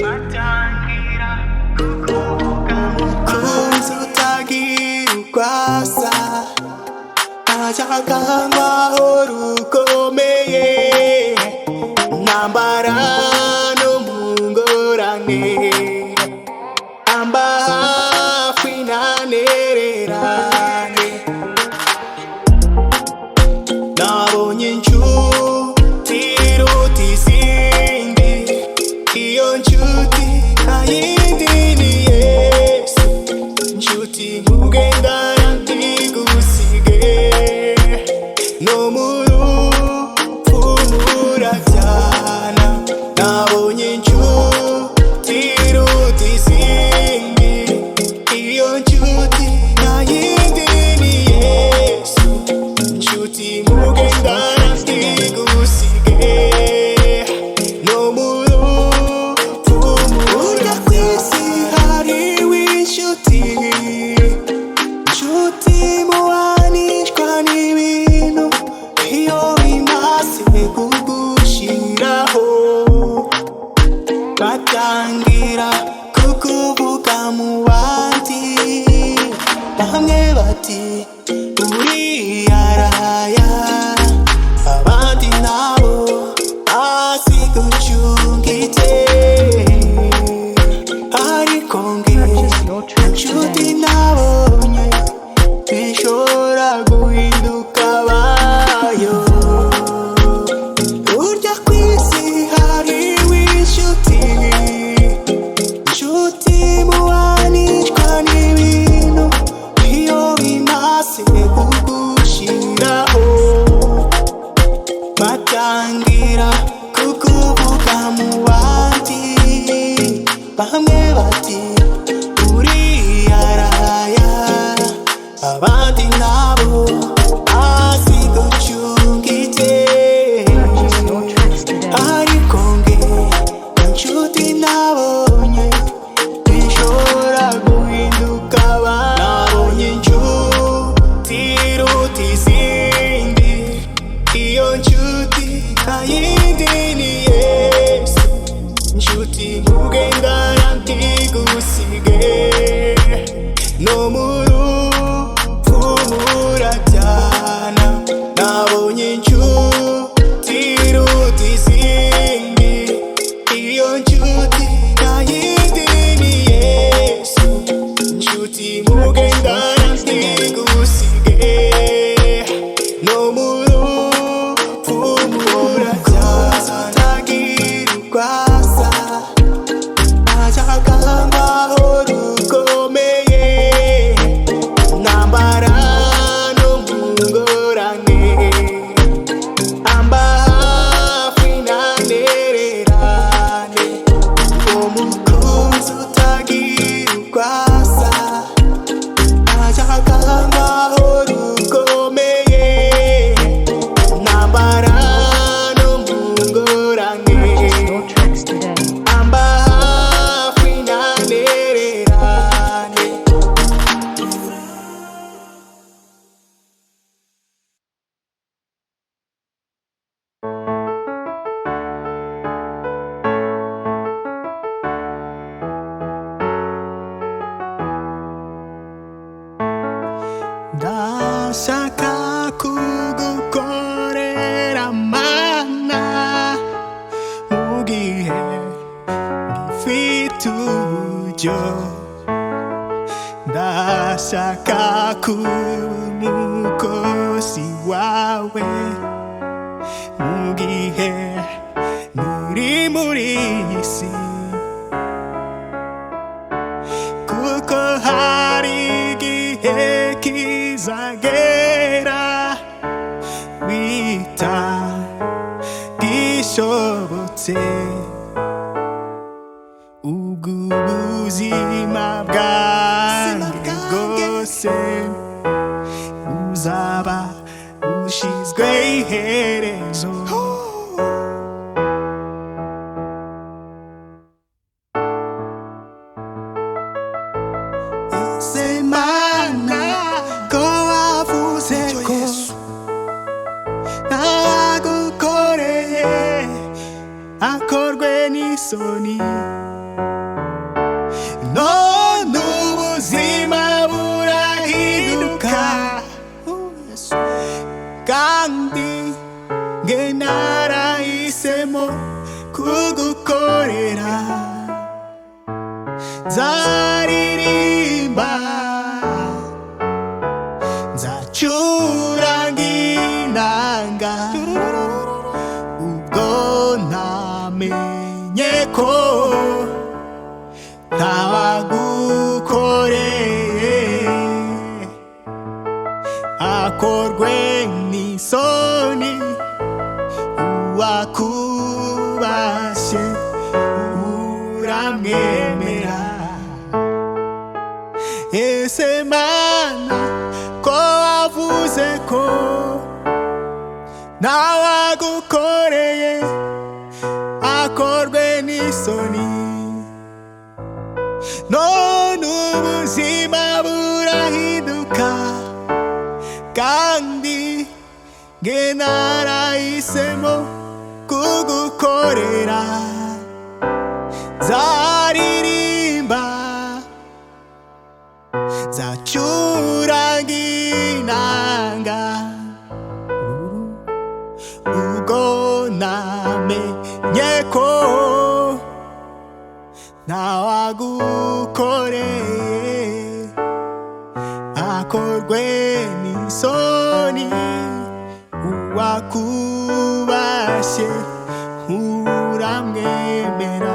Batangira kukuvuga. Umukunzi utagira uko asa, ntajya rukomeye, ntambara no mu ngorane, amba hafi ntanererane. Nabonye inshuti iruta izindi, iyo nshuti nta yindi ni Yesu. Nshuti nkugendana ntigusige, no mu rupfu murajyana. Nabonye inshuti iruta izindi, iyo nshuti nta yindi ni Yesu. Nshuti nkugendana ntigusige, no mu rupfu. Burya ku isi hariho inshuti, inshuti mubanishwa n'ibintu, iyo bimaze kugushiraho batangira kukuvuga mu bandi. Bamwe bati uriya araya, abandi nabo bazi gucungitse, ariko nge Purchase your tracks inshuti today. nabonye bishobora guhinduka bayo. Burya ku isi hariho inshuti, inshuti mubanishwa n'ibintu, iyo bimaze kugushiraho batangira kukuvuga mu bandi. Bamwe bati uriya araya, abandi nabo bazi gucungite. Purchase your tracks today. Ariko nge inshuti nabonye bishobora guhinduka. Nabonye inshuti iruta izindi, iyo nshuti nta yindi ni Yesu. Nshuti nkugendana ntigusige, no mu rupfu murajyana. Nabonye inshuti iruta izindi, iyo nshuti nta yindi ni Yesu. Nshuti mugendana ntigusige, no mu rupfu murajyana. Utagira uko asa, ntajya rukomeye, ntambara no mu ngorane, amba hafi ntanererane. Umukunzi utagira uko asa, ntajya rukomeye, ntambara no mu ngorane, Purchase your tracks today. amba hafi ntanererane. Ndashaka kugukorera mana, mu gihe ngifite uburyo. Ndashaka kuba umukozi wawe mu gihe nkiri muri iyi si, kuko hari igihe kizagera bita gishobotse, ubwo ubuzima bwanjye bwose buzaba bushizwe iherezo. Semana ko wavuze ko ntagukoreye. Akorwe n'isoni. None ubuzima burahinduka, kandi nge narahisemo kugukorera. Nzaririmba, nzacuranga inanga, ubwo ntamenye ko ntawagukoreye akorwe n'isoni. Uwakubashye uramwemera. Ese Mana, ko wavuze ko ntawagukoreye akorwe n'isoni, none ubuzima burahinduka, kandi nge narahisemo kugukorera. Nzaririmba, nzacuranga inanga, ubwo namenye ko ntawagukoreye akorwe n'isoni. Uwakubashye uramwemera.